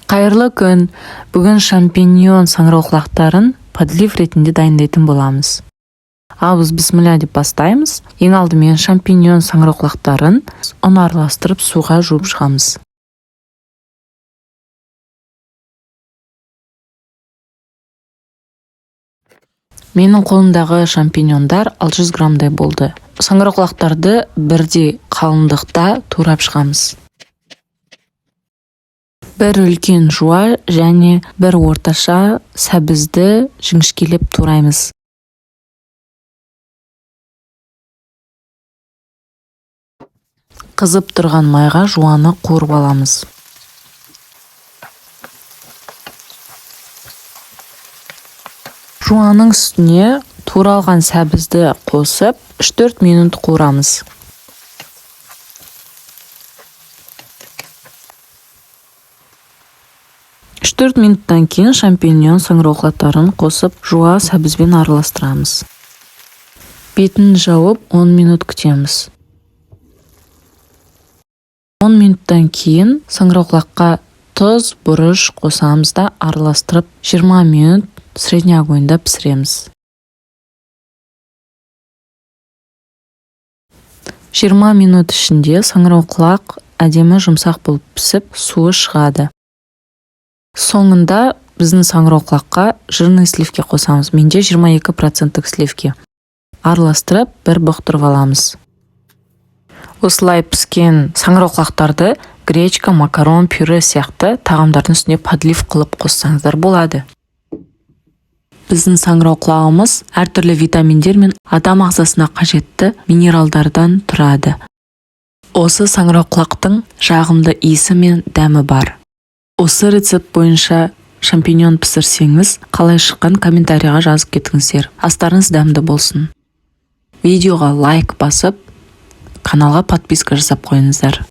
Қайырлы күн! Бүгін шампиньон саңырауқұлақтарын подлив ретінде дайындайтын боламыз. Ауыз бісміллә деп бастаймыз. Ең алдымен шампиньон саңырауқұлақтарын ұн араластырып, суға жуып шығамыз. Менің қолымдағы шампиньондар 600 граммдай болды. Саңырауқұлақтарды бірдей қалыңдықта турап шығамыз. Бір үлкен жуа және бір орташа сәбізді жіңішкелеп тураймыз. Қызып тұрған майға жуаны қуырып аламыз. Жуаның үстіне туралған сәбізді қосып, 3-4 минут қуырамыз. 3-4 минуттан кейін шампиньон саңырауқұлақтарын қосып, жуа сәбізбен араластырамыз. Бетін жауып, 10 минут күтеміз. 10 минуттан кейін саңырауқұлаққа тұз, бұрыш қосамыз да, араластырып, 20 минут средний огоньда пісіреміз. 20 минут ішінде саңырауқұлақ әдемі жұмсақ болып пісіп, суы шығады. Соңында біздің саңырауқұлаққа жирный сливки қосамыз. Менде 22 проценттік сливки. Араластырып, бір бұқтырып аламыз. Осылай піскен саңырауқұлақтарды гречка, макарон, пюре сияқты тағамдардың үстіне подлив қылып қоссаңыздар болады. Біздің саңырауқұлағымыз әртүрлі витаминдер мен адам ағзасына қажетті минералдардан тұрады. Осы саңырауқұлақтың жағымды иісі мен дәмі бар. Осы рецепт бойынша шампиньон пісірсеңіз, қалай шыққан, комментарийға жазып кетіңіздер. Астарыңыз дәмді болсын. Видеоға лайк басып, каналға подписка жасап қойыңыздар.